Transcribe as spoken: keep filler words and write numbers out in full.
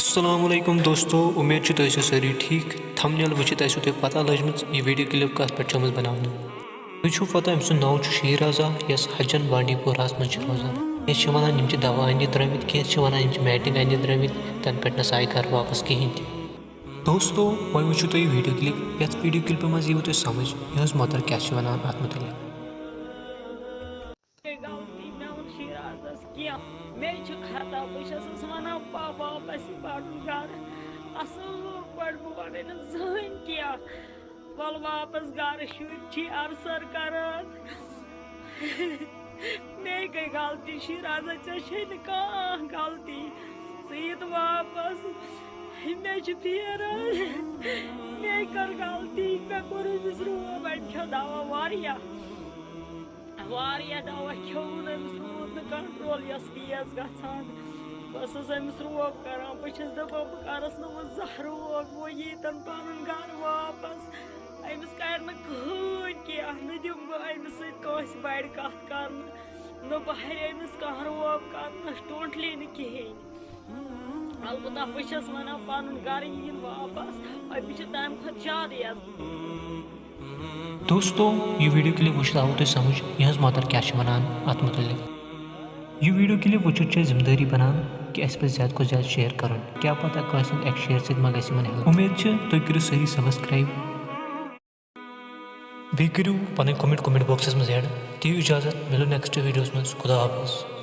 السلام علیکم دوستو، امید چھِ تُہۍ ٲسِو سٲری ٹھیٖک۔ تھمبنیل وٕچھِتھ آسِوٕ تۄہہِ پتہ لٔجمٕژ یہِ ویڈیو کلپ کتھ پٮ۪ٹھ چھِ آمٕژ بناونہٕ۔ تۄہہِ چھُو پتہ أمۍ سُنٛد ناو چھُ شیٖرازا، یۄس حجن بانڈی پوراہس منٛز چھِ روزان۔ کینٛہہ چھِ ونان یِم چھِ دوا اننہِ درٛٲمٕتۍ، کینٛہہ چھِ ونان یِم چھِ میٹنگ اننہِ درٛٲمٕتۍ، تنہٕ پٮ۪ٹھ نہ سا آیہِ گرٕ واپس کہیٖنۍ تہِ۔ دوستو، وۄنۍ وٕچھِو تُہۍ یہِ ویڈیو کلپ۔ یتھ ویڈیو کلپہِ منٛز یِیوٕ تۄہہِ سمجھ، یِہٕنٛز مدر کیٛاہ چھِ ونان اتھ متعلق۔ غلطی مےٚ ووٚن شیرازس کینٛہہ، مےٚ چھُ خطا، بہٕ چھَسَس وَنان پا واپس یہِ پَنُن گَرٕ اَصٕل پٲٹھۍ، بہٕ وَنَے نہٕ زٕہٕنۍ کینٛہہ، وَلہٕ واپس گَرٕ، شُرۍ چھی ارسر کَران۔ مے گٔے غلطی شیرازا، ژےٚ چھے نہٕ کانٛہہ غلطی، ژٕ یہِ تہٕ واپس، مےٚ چھُ پھیران، مے کٔر غلطی، مےٚ کوٚر أمِس روب، أمۍ کھیوٚو دوا واریاہ۔ واریاہ دوا کھیوٚو نہٕ أمِس، روٗد نہٕ کنٹرول، یۄس تیز گژھان۔ بہٕ ٲسٕس أمِس روب کران، بہٕ چھَس دَپان بہٕ کرَس نہٕ وۄنۍ زانٛہہ روب، وۄنۍ ییٖتَن پَنُن گَرٕ واپَس۔ أمِس کَرِ نہٕ کٕہٕنۍ کینٛہہ، نہ دِمہٕ بہٕ أمِس سۭتۍ کٲنٛسہِ بَڑِ کَتھ کَرنہٕ، نہ بہٕ ہَرِ أمِس کانٛہہ روب کَرنہٕ، ٹوٹلی نہٕ کِہیٖنۍ۔ البتہ بہٕ چھَس وَنان پَنُن گَرٕ یِیِن واپَس، أمِس چھِ تَمہِ کھۄتہٕ زیادٕ یَتھ۔ دوستو، یہِ ویڈیو کلپ وٕچھِتھ آوٕ تۄہہِ سمجھ یِہٕنٛز مدر کیٛاہ چھِ ونان اتھ متعلق۔ یہِ ویڈیو کلپ وٕچھِتھ چھِ ذمہٕ دٲری بنان کہِ اسہِ پزِ زیادٕ کھۄتہٕ زیادٕ شیئر کرُن، کیٛاہ پتہ کٲنٛسہِ ہٕنٛدِ اکہِ شیئر سۭتۍ ما گژھِ یِمن ہیلپ۔ امید چھِ تُہۍ کٔرِو سٲری سبسکرائب، بیٚیہِ کٔرِو پنٕنۍ کمنٹ کمنٹ باکسس منٛز ایڈ۔ دِیِو اجازت، مِلو نیکسٹ ویڈیوس منٛز، خدا حافظ۔